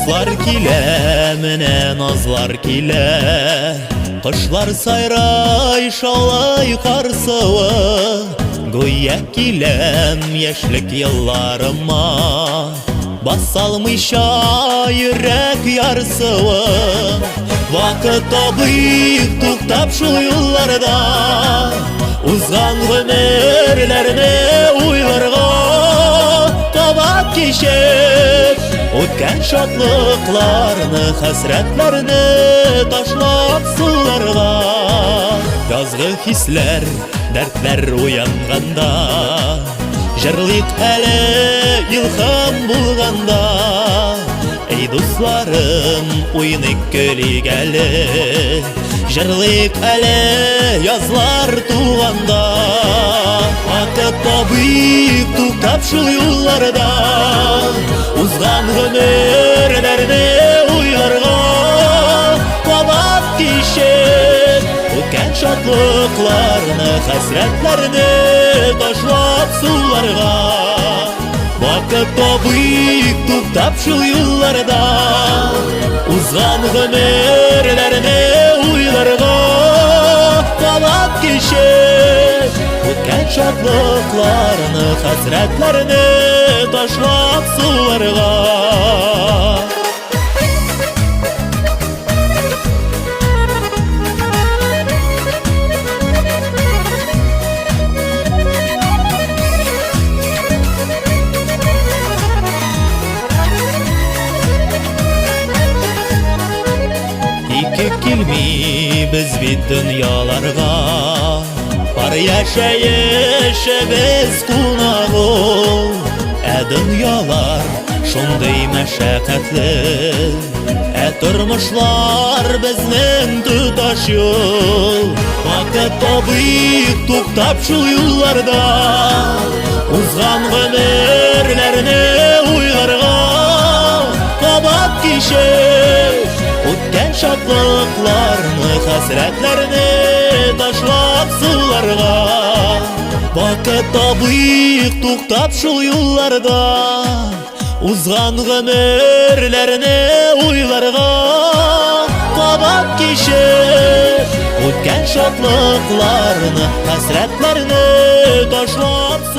Язлар килә, менә назлар килә. Кошлар сайрай, шаулай кар суы. Гүя киләм яшьлек елларыма. Басалмыйча йөрәк ярсуы. Вакыт табыйк туктап шул юлларда. Узган гомерләрне уйларга кабат кичеп Үткән шатлыкларны, хәсрәтләрне ташлап суларга. Язгы хисләр, дәртләр уянганда, Җырлыйк әле илһам булганда. Эй, дусларым, уйныйк, көлик әле, Җырлыйк әле язлар туганда. Вакыт табыйк туктап шул юлларда, Узган гомерләрне уйларга кабат кичеп, Үткән шатлыкларны, хәсрәтләрне ташлап суларга. Вакыт табыйк туктап шул юлларда, Узган гомерләрне уйларга кабат кичеп, Үткән шатлыкларны, хәсрәтләрне ташлап суларга. Ике килми без бит дөньяларга, Бар яшәешебез кунак ул. Ә дөньялар шундый мәшәкатьле, Ә тормышлар безнең тоташ юл. Вакыт табыйк туктап шул юлларда, Узган гомерләрне уйларга кабат кичеп, Үткән шатлыкларны, хәсрәтләрне ташлап суларга. Вакыт табыйк туктап шул юлларда, Узган гомерләрне уйларга кабат кичеп, Үткән шатлыкларны, хәсрәтләрне ташлап.